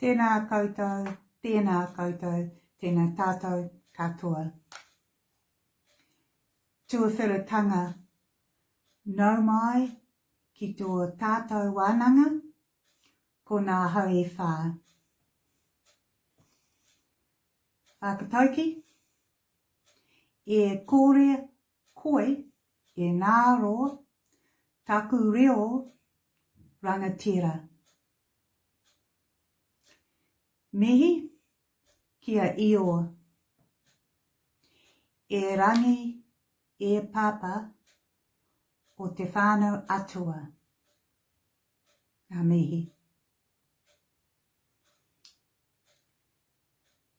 Tēnā koutou, tēnā koutou, tēnā tātou katoa. Tuawhiratanga, nau mai ki tō tātou wānanga, ko nā hau e whā. Whakatauki, E kore koe e ngāro taku reo rangatira. Mihi ki a Io. E Rangi e Papa o te whānau atua. Ngā mihi.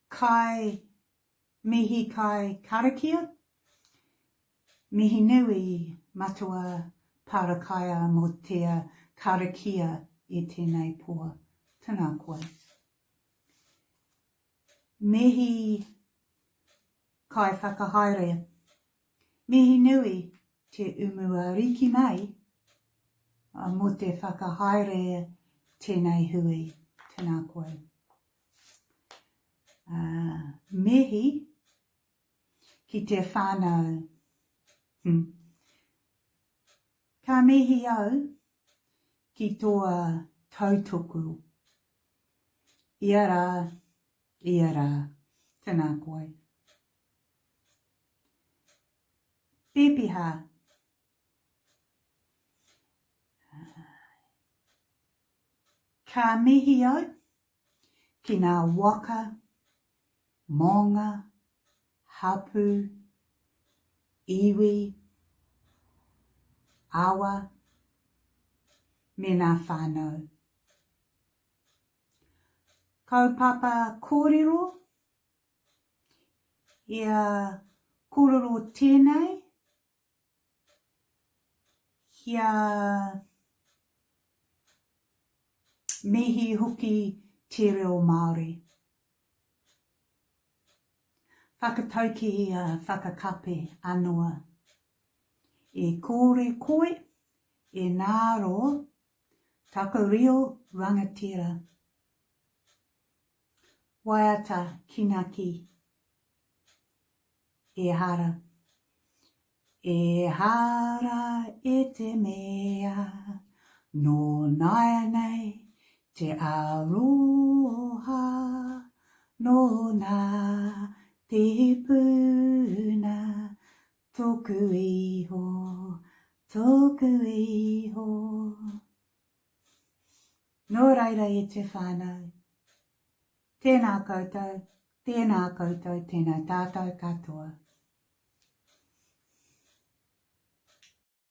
Kai mihi kai karakia. Mihi nui matua Parakaia mo tea karakia i tenei poa. Tena koe. Mihi kai whakahaere. Mihi nui te Umuariki mai mo te whakahaere tenei hui. Tena koe. Mihi ki te whānau. Hmm. Ka mihi au ki tō tautoko. Ia rā, ia rā. Tēnā koe. Pēpiha. Ka mihi au ki ngā waka, maunga, hapū, iwi, awa, me ngā whānau. Kaupapa kōrero, Ia kōrero tēnei, Kia mihi hoki te reo Māori. Whakatauki a whakakape anoa. E kore koe e ngaro taku reo rangatira. Waiata kinaki. Ehara. Ehara e te mea, nō nāianei te aroha, nōna te puna, tōku iho, tōku iho. Nō reira e te whānau, tēnā koutou, tēnā koutou, tēnā tātou katoa.